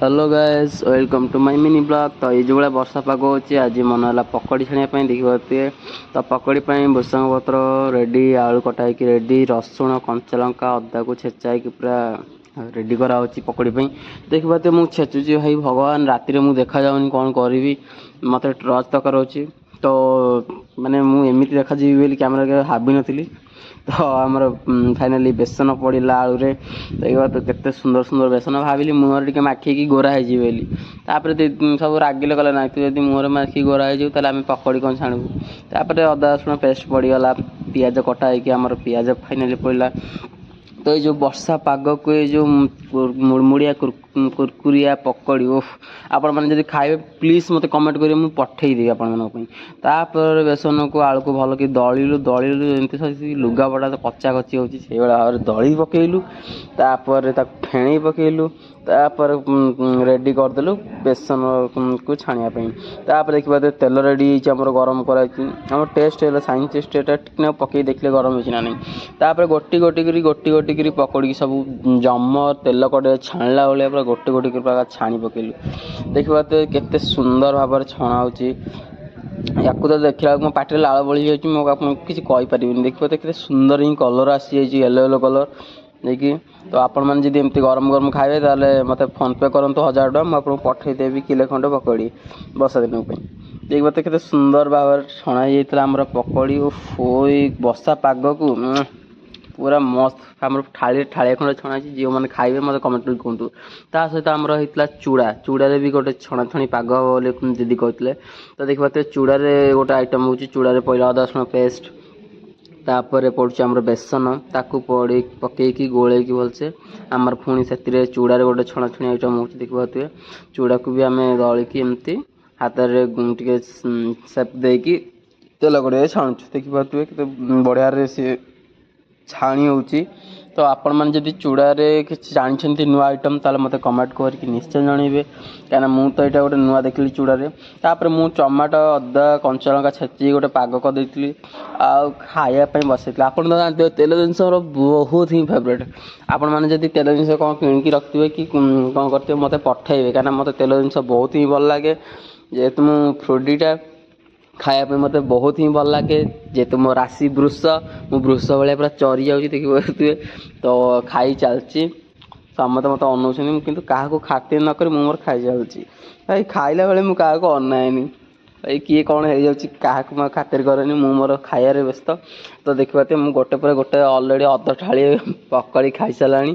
Hello guys, welcome to my mini vlog। ତ ଏଇ ଯେଉଁ ଭଳିଆ ବର୍ଷା ପାଗ ହେଉଛି, ଆଜି ମନ ହେଲା ପକୋଡ଼ି ଛାଣିବା ପାଇଁ। ଦେଖିପାରୁଥିବେ ତ, ପକୋଡ଼ି ପାଇଁ ଭୃସଙ୍ଗ ପତ୍ର ରେଡ଼ି, ଆଳୁ କଟା ହେଇକି ରେଡ଼ି, ରସୁଣ, କଞ୍ଚା ଲଙ୍କା, ଅଦାକୁ ଛେଚା ହେଇକି ପୁରା ରେଡ଼ି କରାହେଉଛି ପକୋଡ଼ି ପାଇଁ। ଦେଖିପାରୁଥିବେ, ମୁଁ ଛେଚୁଛି। ଭାଇ ଭଗବାନ, ରାତିରେ ମୁଁ ଦେଖାଯାଉନି, କ'ଣ କରିବି? ମୋତେ ଟର୍ଚ୍ଚ ଦରକାର ହେଉଛି। ତ ମାନେ ମୁଁ ଏମିତି ଦେଖାଯିବି ବୋଲି କ୍ୟାମେରା କେବେ ଭାବିନଥିଲି। ତ ଆମର ଫାଇନାଲି ବେସନ ପଡ଼ିଲା ଆଳୁରେ। ଦେଖିବା ତ, କେତେ ସୁନ୍ଦର ସୁନ୍ଦର ବେସନ। ଭାବିଲି ମୁହଁରେ ଟିକେ ମାଖିକି ଗୋରା ହେଇଯିବି ବୋଲି। ତାପରେ ସବୁ ରାଗିଲେ, କହିଲେ, "ନାଇଁ, ତୁ ଯଦି ମୁହଁରେ ମାଖିକି ଗୋରା ହେଇଯିବୁ, ତାହେଲେ ଆମେ ପକୋଡ଼ି କ'ଣ ଛାଣିବୁ?" ତାପରେ ଅଦା ରସୁଣ ପେଷ୍ଟ ପଡ଼ିଗଲା, ପିଆଜ କଟା ହେଇକି ଆମର ପିଆଜ ଫାଇନାଲି ପଡ଼ିଲା। ତ ଏଇ ଯେଉଁ ବର୍ଷା ପାଗକୁ ଏଇ ଯେଉଁ ମୁଡ଼ମୁଡ଼ିଆ କୁରକୁରିଆ ପକୋଡ଼ି, ଓଫ! ଆପଣମାନେ ଯଦି ଖାଇବେ, ପ୍ଲିଜ୍ ମୋତେ କମେଣ୍ଟ କରିବେ, ମୁଁ ପଠେଇଦେବି ଆପଣମାନଙ୍କ ପାଇଁ। ତାପରେ ବେସନକୁ ଆଳୁକୁ ଭଲକି ଦଳିଲୁ, ଦଳିଲୁ, ଏମିତି ଲୁଗାପଟା ତ କଚା କଚି ହେଉଛି, ସେଇଭଳିଆ ଭାବରେ ଦଳି ପକେଇଲୁ। ତାପରେ ତାକୁ ଫେଣେଇ ପକେଇଲୁ। ତାପରେ ରେଡ଼ି କରିଦେଲୁ ବେସନକୁ ଛାଣିବା ପାଇଁ। ତାପରେ ଦେଖିବା, ତେଲ ରେଡ଼ି ହେଇଛି ଆମର, ଗରମ କରାହେଇଛି। ଆମର ଟେଷ୍ଟ ହେଲା ସାଇଣ୍ଟିଷ୍ଟ, ଏଟା ଟିକେ ପକେଇ ଦେଖିଲେ ଗରମ ହେଇଛି ନା ନାହିଁ। ତାପରେ ଗୋଟି ଗୋଟି କରି, ଗୋଟି ଗୋଟି କରି ପକୋଡ଼ିକି ସବୁ ଜମ ତେଲ କଡ଼େଇ ଛାଣିଲା ଭଳିଆ ପୁରା ଗୋଟି ଗୋଟି କରି ପୁରା ଛାଣି ପକେଇଲୁ। ଦେଖିବା ତ, କେତେ ସୁନ୍ଦର ଭାବରେ ଛଣା ହେଉଛି। ୟାକୁ ତ ଦେଖିଲା ବେଳକୁ ମୋ ପାଟିରେ ଲାଳ ବୋଳି ଯାଉଛି, ମୁଁ ଆପଣଙ୍କୁ କିଛି କହିପାରିବିନି। ଦେଖିବ ତ, କେତେ ସୁନ୍ଦର ହିଁ କଲର୍ ଆସିଯାଇଛି, ୟେଲୋ ୟେଲୋ କଲର୍ ଦେଇକି। ତ ଆପଣମାନେ ଯଦି ଏମିତି ଗରମ ଗରମ ଖାଇବେ, ତାହେଲେ ମୋତେ ଫୋନ୍ପେ କରନ୍ତୁ 1000 ଟଙ୍କା, ମୁଁ ଆପଣଙ୍କୁ ପଠେଇଦେବି କିଲେ ଖଣ୍ଡେ ପକୋଡ଼ି ବର୍ଷା ଦିନ ପାଇଁ। ଦେଖିବ ତ, କେତେ ସୁନ୍ଦର ଭାବରେ ଛଣା ହେଇଯାଇଥିଲା ଆମର ପକୋଡ଼ି। ଓହୋ, ଏଇ ବର୍ଷା ପାଗକୁ ପୁରା ମସ୍ତ। ଆମର ଥାଳିରେ ଥାଳିଏ ଖଣ୍ଡେ ଛଣା ହେଇଛି। ଯେଉଁମାନେ ଖାଇବେ, ମୋତେ କମେଣ୍ଟ କରି କୁହନ୍ତୁ। ତା ସହିତ ଆମର ହେଇଥିଲା ଚୁଡ଼ା। ଚୁଡ଼ାରେ ବି ଗୋଟେ ଛଣାଛଣି ପାଗ ହେବ ବୋଲି ଦିଦି କହୁଥିଲେ। ତ ଦେଖିପାରୁଥିବେ, ଚୁଡ଼ାରେ ଗୋଟେ ଆଇଟମ୍ ହେଉଛି। ଚୁଡ଼ାରେ ପଡ଼ିଲା ଅଦା ରସୁଣ ପେଷ୍ଟ, ତାପରେ ପଡ଼ୁଛି ଆମର ବେସନ। ତାକୁ ପଡ଼ି ପକେଇକି ଗୋଳେଇକି ଭଲସେ ଆମର ପୁଣି ସେଥିରେ ଚୁଡ଼ାରେ ଗୋଟେ ଛଣାଛଣି ଆଇଟମ୍ ହେଉଛି। ଦେଖିପାରୁଥିବେ, ଚୁଡ଼ାକୁ ବି ଆମେ ଦଳିକି ଏମିତି ହାତରେ ଟିକେ ସେପ୍ ଦେଇକି ତେଲ କଡ଼େଇରେ ଛାଣୁଛୁ। ଦେଖିପାରୁଥିବେ, କେତେ ବଢ଼ିଆରେ ସିଏ ଛାଣି ହେଉଛି। ତ ଆପଣମାନେ ଯଦି ଚୁଡ଼ାରେ କିଛି ଜାଣିଛନ୍ତି ନୂଆ ଆଇଟମ୍, ତାହେଲେ ମୋତେ କମେଣ୍ଟ କରିକି ନିଶ୍ଚୟ ଜଣାଇବେ, କାହିଁକିନା ମୁଁ ତ ଏଇଟା ଗୋଟେ ନୂଆ ଦେଖିଲି ଚୁଡ଼ାରେ। ତାପରେ ମୁଁ ଟମାଟୋ, ଅଦା, କଞ୍ଚା ଲଙ୍କା ଛେଚିକି ଗୋଟେ ପାଗ କରିଦେଇଥିଲି ଆଉ ଖାଇବା ପାଇଁ ବସେଇଥିଲି। ଆପଣ ତ ଜାଣିଥିବେ, ତେଲ ଜିନିଷ ମୋର ବହୁତ ହିଁ ଫେବରେଟ୍। ଆପଣମାନେ ଯଦି ତେଲ ଜିନିଷ କ'ଣ କିଣିକି ରଖିଥିବେ କି କ'ଣ କରିଥିବେ, ମୋତେ ପଠେଇବେ, କାହିଁକିନା ମୋତେ ତେଲ ଜିନିଷ ବହୁତ ହିଁ ଭଲ ଲାଗେ। ଯେହେତୁ ମୁଁ ଫୁଡ଼ିଟା, ଖାଇବା ପାଇଁ ମୋତେ ବହୁତ ହିଁ ଭଲ ଲାଗେ। ଯେହେତୁ ମୋ ରାଶି ବୃଷ, ମୁଁ ବୃଷ ଭଳିଆ ପୁରା ଚରି ଯାଉଛି। ଦେଖିପାରୁଥିବେ ତ, ଖାଇ ଚାଲିଛି। ସମସ୍ତେ ମୋତେ ଅନଉଛନ୍ତି, ମୁଁ କିନ୍ତୁ କାହାକୁ ଖାତିର ନ କରି ମୁଁ ମୋର ଖାଇ ଚାଲୁଛି। ଭାଇ, ଖାଇଲା ବେଳେ ମୁଁ କାହାକୁ ଅନାଏନି। ଭାଇ, କିଏ କ'ଣ ହେଇଯାଉଛି, କାହାକୁ ମୁଁ ଖାତିର କରେନି। ମୁଁ ମୋର ଖାଇବାରେ ବ୍ୟସ୍ତ। ତ ଦେଖିପାରୁଥିବେ, ମୁଁ ଗୋଟେ ପରେ ଗୋଟେ ଅଲରେଡ଼ି ଅଧ ଥାଳି ପକୋଡ଼ି ଖାଇସାରିଲାଣି।